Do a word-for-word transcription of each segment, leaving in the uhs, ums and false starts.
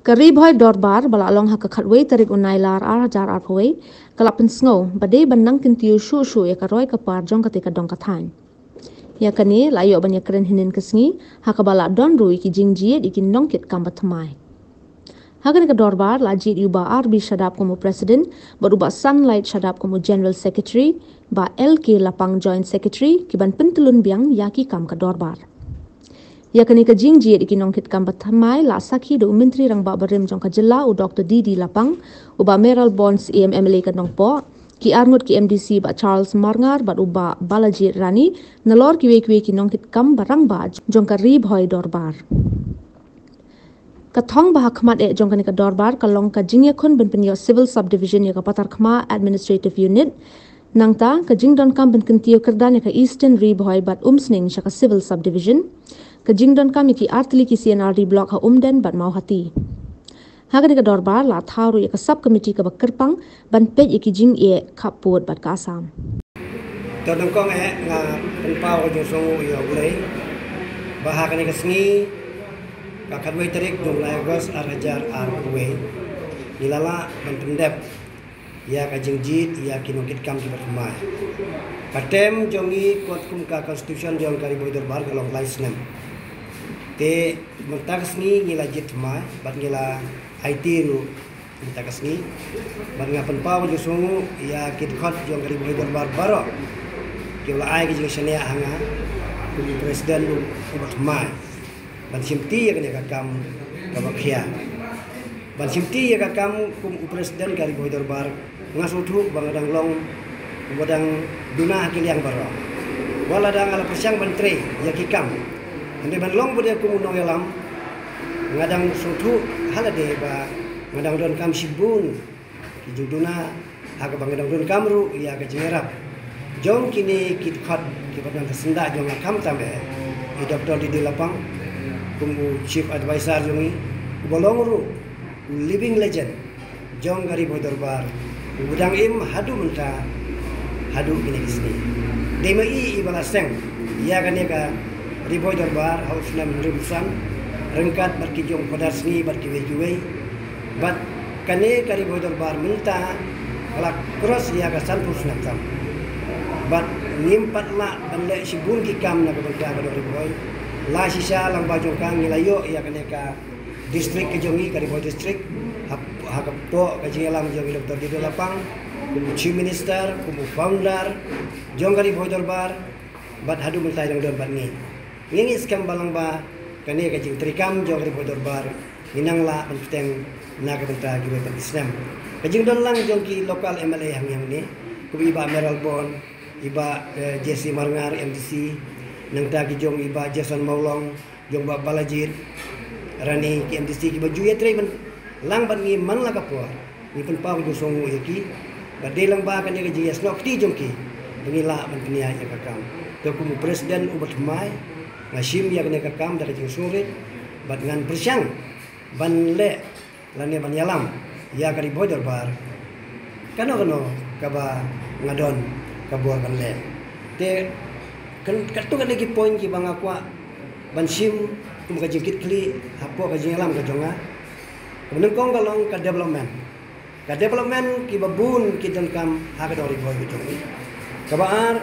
Ka Ri Bhoi Dorbar ba la long ha ka khatwei tarik u Nailar ar hajar arphew wei ka la pynsngew ba dei ban nang kyntiew shuh shuh ïa ka roi ka par jong kata ka dong ka thaiñ. Ïa kane la ïoh ban ïakren hynnin ka sngi ha kaba la don ruh ïa ki jingjied ïa ki nongkitkam ba thymmai. Ha kane ka dorbar la jied ïa u Bah R B Shadap kum u president bad u Bah Sunlight Shadap kum u general secretary, Bah L K Lapang joint secretary, ki ban pyntyllun biang ïa ki kam ka dorbar. Ïa kane ka jingjied ïa ki nongkitkam ba thymmai la sakhi da u Myntri Rangbah Barim jong ka jylla u Doctor D D Lapang, u Bah Mayralborn Syiem M L A ka Nongpoh, ki arngut ki M D C Bah Charles Marngar bad u Bah Balajied Rani, nalor kiwei kiwei ki nongkitkam ba rangbah jong ka Ri Bhoi Dorbar. Ka thong ba ha khmat eh jong kane ka dorbar ka long ka jingïakhun ban pynïoh Civil Subdivision ïa ka Patharkhmah Administrative Unit. Nangta ka jingdonkam ban kyntiew kyrdan ïa ka Eastern Ri Bhoi bad Umsning sha ka Civil Subdivision. Ka jingdonkam ïa ki artylli ki C and R D Block ha Umden bad Mawhati. Ha kane ka dorbar la thaw ruh ïa ka sub committee kaba kyrpang ban peit ïa ki jingeh khappud bad ka Assam. To nyngkong eh nga pynpaw ka jingsngewnguh ïa U Blei ba ha kane ka sngi, ka khatwei tarik jong u bnai August ar hajar arphew wei, ngi la lah ban pyndep ïa ka jingjied ïa ki nongkitkam kiba thymmai. Ka term jong ngi kot kum ka constitution jong ka Ri Bhoi Dorbar ka long lai snem. Te mynta ka sngi ngi la jied thymmai bad ngi la aiti ruh mynta ka sngi. Bad nga pynpaw ka jingsngewnguh ïa ki dkhot jong ka Ri Bhoi Dorbar baroh kiba la ai ka jingshaniah ha nga kum u president uba thymmai ban shimti ïa kane ka kam kaba khia. Ban shimti ïa ka kam kum u president ka Ri Bhoi Dorbar, nga sngewthuh ba nga dang long uba dang duna ha ki liang baroh. Wat la dang nga la pyrshang ban trei ïa ki kam, hynrei ban long ba dei kum u nongïalam, nga dang sngewthuh ha lade ba nga dang donkam shibun ki jingduna, ha kaba nga dang donkam ruh ïa ka jingïarap jong kine ki dkhot kiba don ha syndah jong nga khamtam eh i Doctor D D Lapang kum u chief advisor jong ngi, uba long ruh u living legend jong ka Ri Bhoi Dorbar, uba dang im haduh mynta, haduh kine ki sngi. Dei ma i iba la seng ïa kane ka Ri Bhoi Dorbar ha u snem hynriewphew san ryngkat bad ki jong u Phadar Sngi bad kiwei kiwei. Bad kane ka Ri Bhoi Dorbar mynta ka la cross ïa ka sanphew snem tam. Bad ngim pat lah ban leh shibun ki kam na ka bynta ka dong Ri Bhoi. La shisha lang ba jong ka ngi la ïoh ïa kane ka district ka jong ngi, ka Ri Bhoi District, ha, ha ka poh ka jingïalam jong i Doctor D D Lapang kum u Chief Minister, kum u founder jong ka Ri Bhoi Dorbar, bad haduh mynta i dang don bad ngi. Ngi ngeit skhem ba lang ba kane ka jingtrei kam jong ka Ri Bhoi Dorbar ngi nang lah ban bteng na ka bynta kiwei pat ki snem. Ka jingdon lang jong ki local M L A hangne hangne, kum i Bah Mayralborn, i Bah, eh, J C Marngar M D C, nangta ki jong i Bah Jason Mawlong, jong Bah Balajied Rani, ki M D C kiba ju ïatrei ban lang bad ngi man la ka por. Ngi pynpaw ka jingsngewnguh ïa ki. Bad dei lang ba kane ka jingïasnoh kti jong ki ba ngi lah ban pynïaid ïa ka kam. Te kum u president uba thymmai, nga shim ïa kane ka kam da ka jingsngewrit bad ngan pyrshang ban leh lane ban ïalam ïa ka Ri Bhoi Dorbar kano kano kaba nga don ka bor ban leh. Te kan, katto katne ki point kiba nga kwah ban shim kum ka jingkitkhlieh hapoh ka jingïalam ka jong nga. Kaba nyngkong ka long ka development. Ka development kiba bun ki donkam ha ka dong Ri Bhoi ka jong ngi. Kaba ar,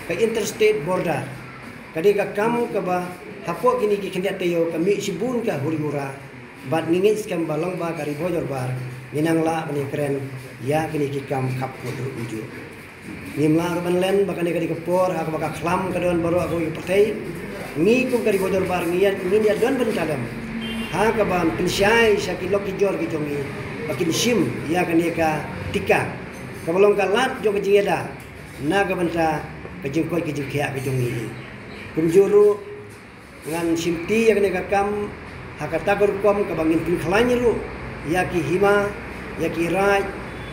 ka interstate border. Ka dei ka kam kaba hapoh kine ki khyndiat taïew ka mih shibun ka huri hura. Bad ngi ngeit skhem ba long ba ka Ri Bhoi Dorbar ngi nang lah ban ïakren ïa kine ki kam khappud ruh kumjuh. Ngim lah ruh ban len ba kane ka dei ka por ha kaba ka khlam ka don baroh kawei ka pyrthei. Ngi kum ka Ri Bhoi Dorbar ngi ïa, ngin ïa don bynta lem ha kaba pynshai sha ki lok ki jor ki jong ngi ba kin shim ïa kane ka tika kaba long ka lad jong ka jingïada na ka bynta ka jingkoit ka jingkhiah ka jong ngi. Kumjuh ruh ngan shimti ïa kane ka kam ha kata ka rukom kaba ngin pynkhlaiñ ruh ïa ki hima, ïa ki raid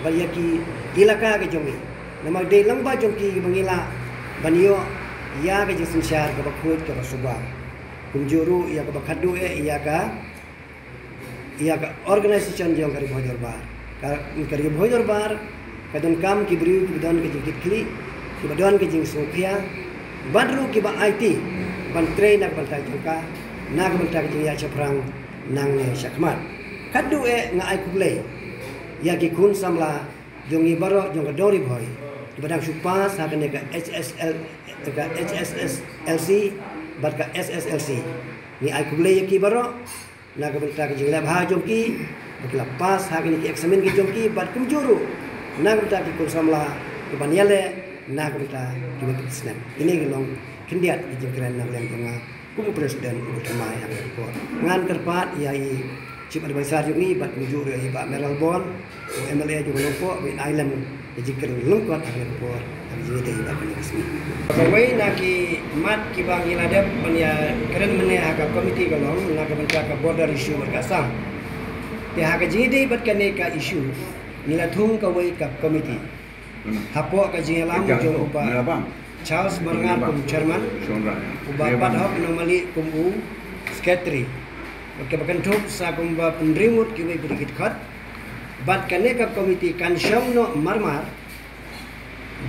bad ïa ki ilaka ka jong ngi. Namar dei lang ba jong ki ba ngi lah ban ïoh ïa ka jingsynshar kaba khuid kaba suba. Kumjuh ruh ïa kaba khatduh eh ïa ka ïa ka organisation jong ka Ri Bhoi Dorbar. Ka, ka Ri Bhoi Dorbar ka donkam ki briew kiba don ka jingkitkhlieh, kiba don ka jingsngewkhia bad ruh kiba aiti ban trei na ka bynta jong ka, na ka bynta ka jingïaid shaphrang nangne shakhmat. Katduh eh nga ai khublei ïa ki khun samla jong ngi baroh jong ka dong Ri Bhoi kiba dang shu pass ha kane ka H S L, ka H S S L C bad ka S S L C. Ngi ai khublei ïa ki baroh na ka bynta ka jingleh bha jong ki ba ki la pass ha kine ki eksamin ki jong ki, bad kumjuh ruh na ka bynta ki khun samla kiban ïaleh na ka bynta kiwei pat ki snem. Kine ki long khyndiat ki jingkren na ka liang jong nga kum u president u thymmai ha kane ka por. Ngan kyrpad ïa i Chief Advisor jong ngi bad kumjuh ruh ïa i Bah Mayralborn, u M L A jong ka Nongpoh, ba in ai lem ka jingkren lyngkot ha kane ka por ha ka jingïadei bad kane ka sngi. Kawei na ki mat kiba ngi la dep ban ïakren mynne ha ka committee ka long na ka bynta ka border issue bad ka Assam. Te ha ka jingïadei bad kane ka issue ngi la thung kawei ka committee hapoh ka jingïalam jong u Bah Charles Marngar kum chairman, u Bah Padhok Nongmali kum u secretary. Bad kaba kynthup sa kum ba pynriew ngut kiwei pat ki dkhot. Bad kane ka committee kan shong noh marmar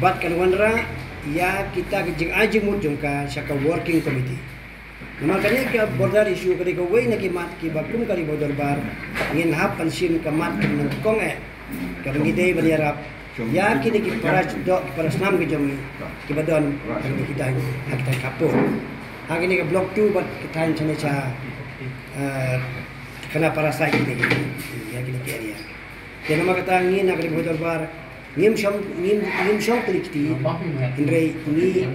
bad kan wanrah ïa kita ki jingai jingmut jong ka sha ka working committee. Namar kane ka border issue ka dei kawei na ki mat kiba kum ka Ri Bhoi Dorbar ngin hap ban shim ka mat kaba nyngkong eh kaba ngi dei ban ïarap ïa kine ki para doh, ki para snam ki jong ngi kiba don ha kine ki thaiñ, ha ki thaiñ khappud, ha kine ki block two bad ki thaiñ shane sha, eh, Khanapara side kine ki, ïa kine ki area. Te namar kata ngi na ka Ri Bhoi Dorbar ngim shong, ngim, ngim shong kylli kti, hynrei ngi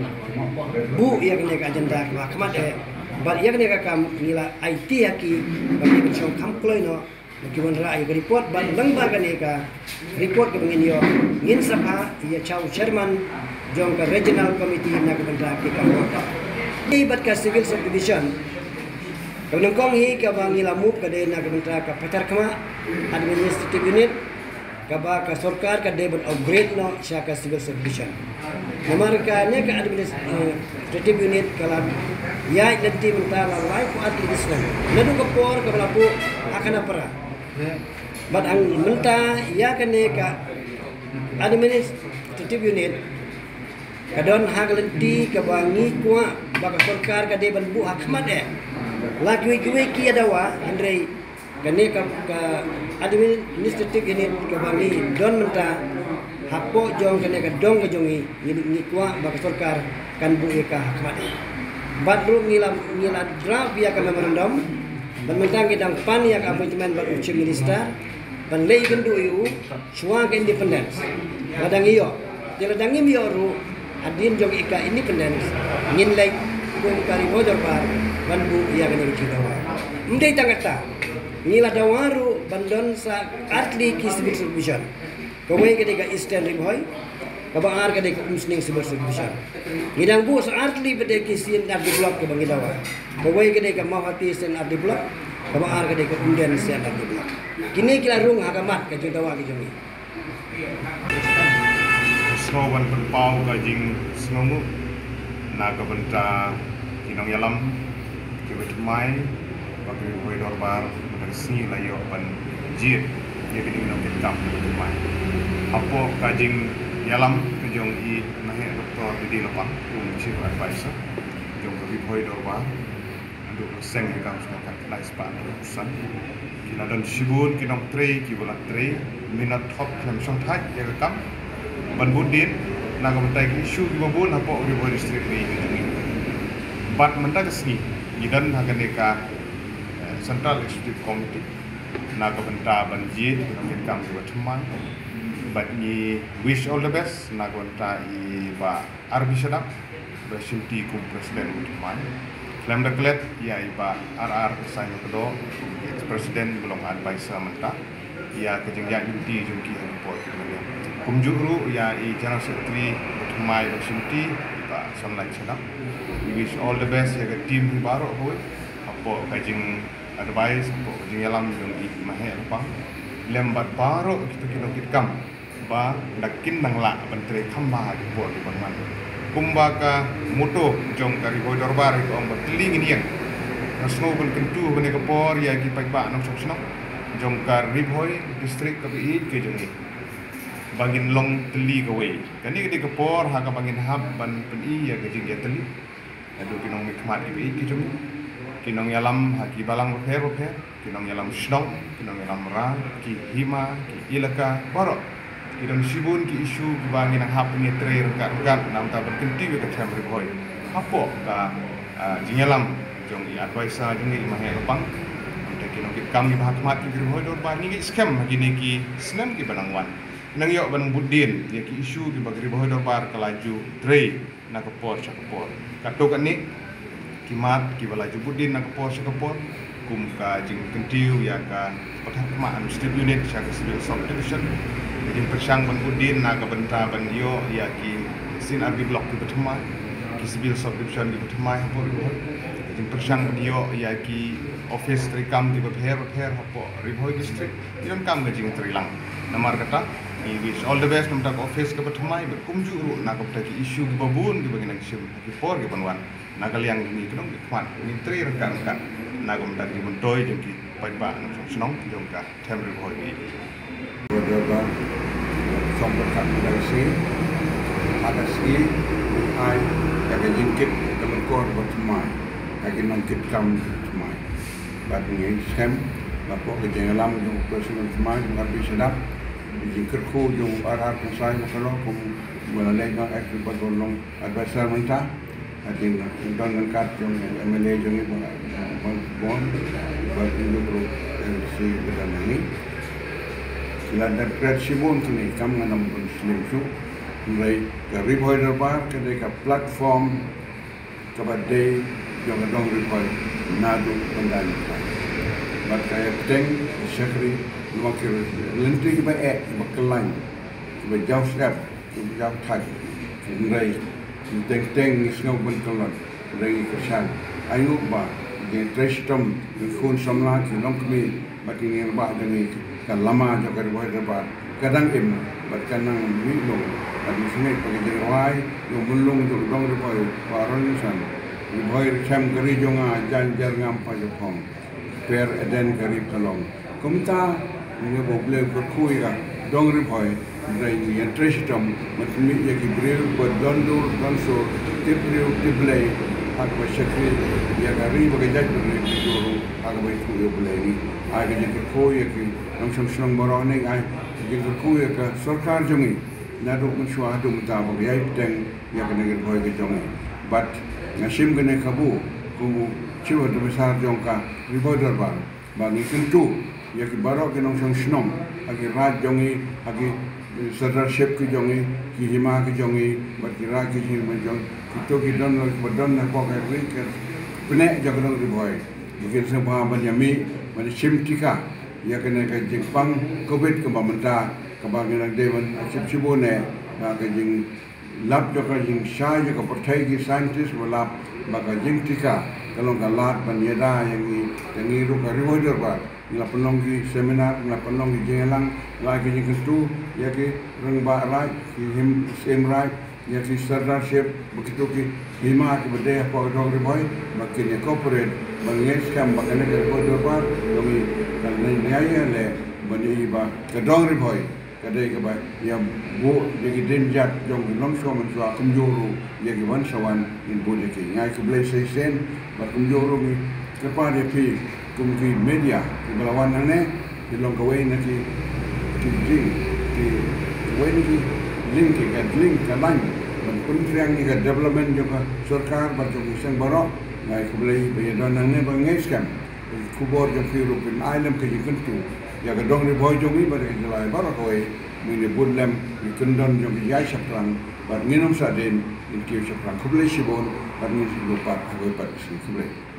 buh ïa kane ka agenda kaba khmat eh bad ïa kane ka kam ngi la aiti ha ki ba ki ban shong kham kloi noh ba ki wanrah ïa ka report bad lyngba kane ka report kaba ngin ïoh ngin sa phah ïa u chairman jong ka regional committee na ka bynta ki kam border. Ngi bad ka civil subdivision, kaba nyngkong hi kaba ngi la move ka dei na ka bynta ka Patharkhmah administrative unit, kaba ka sorkar ka dei ban upgrade noh sha ka civil subdivision. Namar kane ka administrative unit ka la ïaid lynti mynta la laiphew ar tylli ki snem naduh ka por kaba la buh ha Khanapara. Bad hangta mynta ïa kane ka administrative unit ka don ha ka lynti kaba ngi kwah ba ka sorkar ka dei ban buh ha khmat eh. La kiwei kiwei ki ïa dawa, hynrei kane ka, ka administrative unit kaba ngi don mynta hapoh jong kane ka dong ka jong ngi, ngi, ngi kwah ba ka sorkar kan buh ïa ka ha khmat eh. Bad ruh ngi la, ngi la draft ïa ka memorandum, bad mynta ngi dang pan ïa ka appointment bad u Chief Minister ban leit ïakynduh ïa u shuwa ka independence. Lada ngi ïoh, te lada ngim ïoh ruh, hadien jong ka independence ngin leit kum ka Ri Bhoi Dorbar ban buh ïa kane ka jingdawa. Ym dei tang kata, ngi la dawa ruh ban don sa ar tylli ki civil subdivision. Kawei ka dei ka Eastern Ri Bhoi, kaba ar ka dei ka Umsning Civil Subdivision. Ngi dang buh sa ar tylli pat ki C and R D block kaba ngi dawa. Kawei ka dei ka Mawhati C and R D block, kaba ar ka dei ka Umden C and R D block. Kine ki la rung ha ka mat ka jingdawa ki jong ngi. Sngewbha ban pynpaw ka jingsngewnguh na ka bynta ki nongïalam, kiba thymmai, ba ka Ri Bhoi Dorbar mynta ka sngi la ïoh ban jied ïa kine ki nongkitkam kiba thymmai. Hapoh ka jingïalam ka jong i Maheh Doctor D D Lapang kum Chief Advisor jong ka Ri Bhoi Dorbar, naduh ba seng ïa ka sngewthuh khyndai spah hynñiewphew san. Ki la don shibun ki nongtrei kiba la trei minot hok khlem shongthait ïa ka kam ban bud dien na ka bynta ki issue kiba bun hapoh Ri Bhoi District ne ïa ka jong ngi. Bad mynta ka sngi ngi don ha kane ka, eh, Central Executive Committee na ka bynta ban jied ïa ki nongkitkam kiba thymmai. Bad ngi wish all the best na ka bynta i Bah R B Shadap, Bah Shimti kum President u thymmai. Khlem da klet ïa i Bah R R Kyrsaiñ Kdoh, ex President ba long advisor mynta ïa ka jingïaid lynti jong ki ha ki por kiba ïaid. Kumjuh ruh ïa i General Secretary u thymmai Bah Shimti, i Bah Samlait Shadap. We wish all the best ïa ka team hi baroh kawei hapoh ka jing advice, hapoh ka jingïalam jong i Maheh Lapang lem bad baroh kito ki nongkitkam ba da kin nang lah ban trei kham bha ha ki por kiban wan. Kumba ka motto jong ka Ri Bhoi Dorbar ka ong ba tylli ngin ïeng. Nga sngew ban kyntu ha kane ka por ïa ki paidbah nongshong shnong jong ka Ri Bhoi District kaba ïeit ka jong ngi ba ngin long tylli kawei. Kane ka dei ka por ha kaba ngin hap ban pyni ïa ka jingïatylli. Naduh ki nongmihkhmat kiba ïeit ki jong ngi, Ki nongïalam ha ki balang bapher bapher, ki nongïalam shnong, ki nongïalam rang, ki hima, ki ilaka, baroh. Ki don shibun ki issue kiba ngi nang hap ngi trei ryngkat ryngkat namar ban kyntiew ïa ka them Ri Bhoi. Hapoh ka, ah, jingïalam jong i advisor jong ngi i Maheh Lapang. Namar ki nongkitkam kiba ha khmat jong Ri Bhoi Dorbar ngi ngeit skhem ha kine ki snem kiba nang wan. Nang ïoh ban bud dien ïa ki issue kiba Ri Bhoi Dorbar ka la ju trei na ka por sha ka por. Katto katne ki mat kiba la ju bud dien na ka por sha ka por, kum ka jingkyntiew ïa ka Patharkhmah Administrative Unit sha ka Civil Subdivision, ka jingpyrshang ban bud dien na ka bynta ban ïoh ïa ki C&RD Block kiba thymmai, ki Civil Subdivision kiba thymmai hapoh Ri Bhoi, ka jingpyrshang ban ïoh ïa ki office treikam kiba pher bapher hapoh Ri Bhoi District. Ki donkam ka jingtrei lang. Namar kata, ngi wish all the best na ka bynta ka office kaba thymmai, bad kumjuh ruh na ka bynta ki issue kiba bun kiba ngi nang shim ha ki por kiban wan. Na ka liang jong ngi ki nongkhmat, ngi trei ryngkat ryngkat na ka bynta ka jingmyntoi jong ki paidbah nongshong shnong jong ka them Ri Bhoi. Ri Bhoi Dorbar, song pyrkhat pyrkhat shi, ha ka sngi, ai, ïa ka jingkit ka lyngkor ba thymmai, ïa ki nongkitkam thymmai. Bad ngi skhem ba hapoh ka jingïalam jong u President thymmai, jong ka Archbishop, ka jingkyrkhu jong u R R Khonsai Makhalo kum u la leit noh, eh, bad u long advisor mynta. Hadien don ryngkat jong u M L A jong ngi ba, ba, ba, bad u ruh M C ba don hangne. Ki la dep kren shibun kine kam ngan ym pynslem shuh. Hynrei ka Ri Bhoi Dorbar ka dei ka platform kaba dei jong ka dong Ri Bhoi naduh pynban. Bad ka ïa bteng shakri, namar ki lynti kiba eh, kiba khlaiñ, kiba jaw shep, kiba jaw thait. Hynrei teng teng ngi sngew ban kyllon, hynrei ngi kyrshan. Ai nguh ba jingtrei shitom jong khun samla, ki longkmie, bad ki nongïalam jong ngi, ka lama jong ka Ri Bhoi Dorbar ka dang im bad ka nang mih long. Bad ngi sngew ba ka jingrwai jong u Myllung jong u dong Ri Bhoi, Bah Aaron Nongsan: Ri Bhoi Ri Khem ka ri jong nga, jan jar ngam pa jong phong, per eden ka ri ka long. Kumta ngi ba U Blei u kyrkhu ïa ka dong Ri Bhoi. Hynrei ngi ïa trei shitom ban pynmih ïa ki briew ba don dur don sur, tip briew tip Blei, ha kaba shakri ïa ka ri bad ka jaitbynriew, ha kaba ïathuh ïa U Blei. Ngi ai ka jingkyrkhu ïa ki nongshong shnong baroh ne, ai ka jingkyrkhu ïa ka sorkar jong ngi naduh mynshuwa haduh mynta ba ka ïai bteng ïa kane ka Ri Bhoi ka jong ngi. Bad nga shim kane kabu kum u Chief Advisor jong ka Ri Bhoi Dorbar, ba ngi kyntu ïa ki baroh ki nongshong shnong ha ki raid jong ngi, ha ki, eh, Sirdarship ki jong ngi, ki hima ki jong ngi, bad ki raid ki hima jong ngi, kito ki don, ba don hapoh ka ri ka pneh jong ka dong Ri Bhoi, ba kin sngewbha ban ïa mih ban shim tika ïa kane ka jingpang Covid kaba mynta, kaba ngi dang dei ban shim shibun eh, ba ka jing lap jong ka jingshai jong ka pyrthei, ki scientist ba lap ba ka jingtika ka long ka lad ban ïada ïa ngi. Te ngi ruh ka Ri Bhoi Dorbar ngi la pynlong ki seminar, ngi la pynlong ki jingïalang, ngi la ai ki jingkyntu ïa ki rangbah raid, ki him, syiem raid, ïa ki Sirdarship, bad kito ki hima kiba dei hapoh ka dong Ri Bhoi, ba kin ïa cooperate. Ba ngi ngeit skhem ba kane ka Ri Bhoi Dorbar ka long ka lynti ïa leh ban ïa i ba ka dong Ri Bhoi ka dei kaba ïa buh ïa ki dienjat jong ki longshuwa mynshuwa, kumjuh ruh ïa ki ban sa wan, ngin bud ïa ki. Nga ai khublei shisien bad kumjuh ruh ngi kyrpad ïa phi kum ki media kiba la wan hangne, ki long kawei na ki, ki jing, ki, kawei na ki link, ki ka link ka line ban pynphriang ïa ka development jong ka sorkar bad jong ki seng baroh. Nga ai khublei ba ïa don hangne, ba ngi ngeit skhem khubor jong phi ruh phin ai lem ka jingkyntu ïa ka dong Ri Bhoi jong ngi bad ka jylla baroh kawei. Ngin ïa bud lem ïa ki kyndon jong ki jait shaphrang, bad ngin ym sahdien, ngin kiew shaphrang. Khublei shibun, bad ngin sa ïakynduh pat ha kawei pat ka sngi. Khublei.